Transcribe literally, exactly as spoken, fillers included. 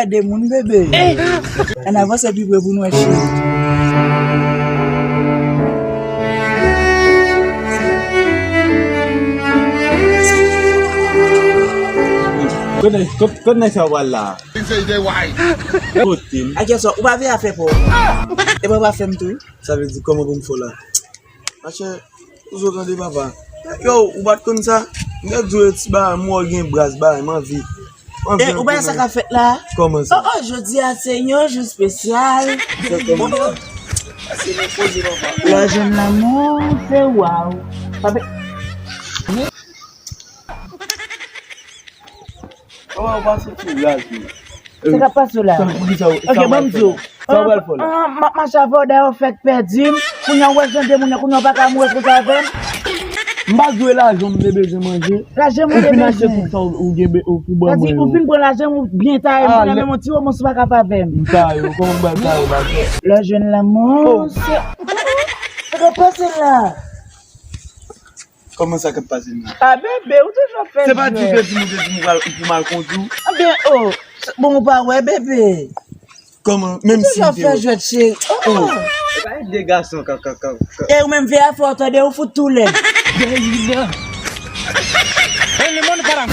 Gade moun, bebe. Ann avanse pi pre pou n wè, cheri. Kot nèg, kot, kot nèg sa pral la? Kote m? Akèswa, ou pa veye afè pa w. E pa w pa fè m tou? Sa vle di kòman pou m fè w la? Machè, ou zo tande papa. Yo, ou pa t konn sa? M te di w ti bagay, mwen gen braz bagay, m anvi. M anvi. E, ou pa wè sa k ap fèt la? Kòman sa? Oh, oh, jodi a se yon jou espesyal. Sa kòman sa? Lè w jwenn lanmou, se waw. Papa. Kòman w pa soti raz, wi? Sa k ap pase w la? Sa, poukisa w, ok, sa w ban m pral di fè w la? Sa w pral fè w la? Ah, m ap mache avè w, dayè w fèk pèdi m. Kounye a w wè jan de moun yo, kounye a w pa ka mouri konsa avè m. M pa jwe lajan m te bezwen manje. Lajan m ou te bezwen. Ou fin achte tout sa ou, ou gen be-, ou pou ban mwen yo. Ou fin pran lajan m, ou byen taye m, ou nan men yon ti romans ou pa ka fè avè m. M taye w, kòman m pral taye w la? Lè w jwenn lanmou, se, sa k ap pase la? Kòman sa k ap pase m la? Ah, bebe, ou toujou ap fè jwèt. Se pa di w te di m, ou te di m ou pral, ou pou m al kondui w? Anben, oh, bon, ou pa wè, bebe. Kòman? Menm si m te wè. Ou toujou ap fè jwèt, cheri. Oh, oh. E pa de gason ka, ka, ka, ka. E ou menm veye afè w, tande, ou fout tou lèd. Gayina. E le moun pa